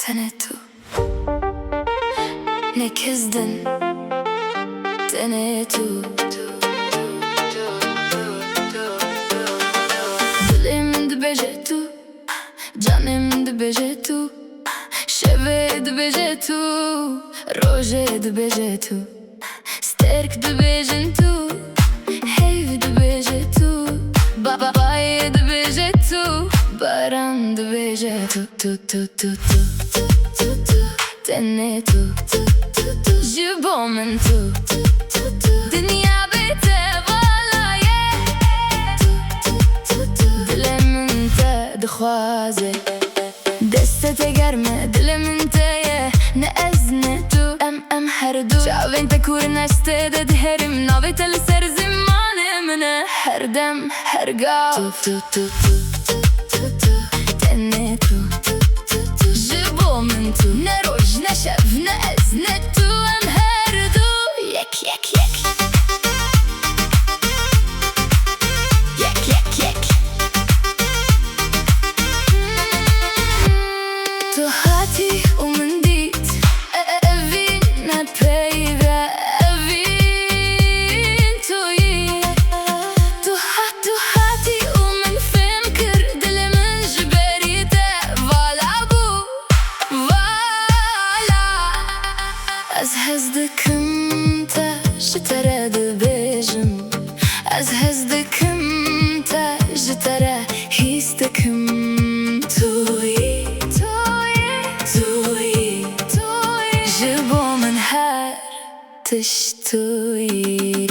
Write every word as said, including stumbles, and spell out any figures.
Tenê tu. Ne kes din. Tenê tu. Dilê min dibêje tu. Canê min dibêje tu. Şevê dibêje tu. Rojê dibêje tu. Stêrk dibêjin tu. Heyv dibêje tu. Ba, ba, bayê dibêje tu. Baran dibêje tu, tu, tu, tu, tu. Tenê tu. Ji bo min tu. Dinya bê te vala ye. Dilê min te dixwaze. Destê te germ e, dilê min te ye. Ne ez ne tu, em, em her du. Çavên te kûr in, ez tê de diherim. Navê te li ser zimanê min e. Her dem, her gav. Tu, tu, tu, tu, tu, tu, tu. Tenê tu. Ji bo min tu. Ne roj, ne şev, ne ez, ne tu. Em her du. Yek, yek, yek. Yek, yek, yek. Tu hatî û min dît. E, e, evîn ne peyve, evîn tu yî. Tu hat, tu hatî û min fêm kir. Dilê min ji berî te vala bû. Vala. Ez hez dikim te, ji te re dibêjim. Ez hez dikim te, ji te re hîs dikim. Tu yî, tu yî, tu yî, tu yî. Ji bo min her tişt tu yî.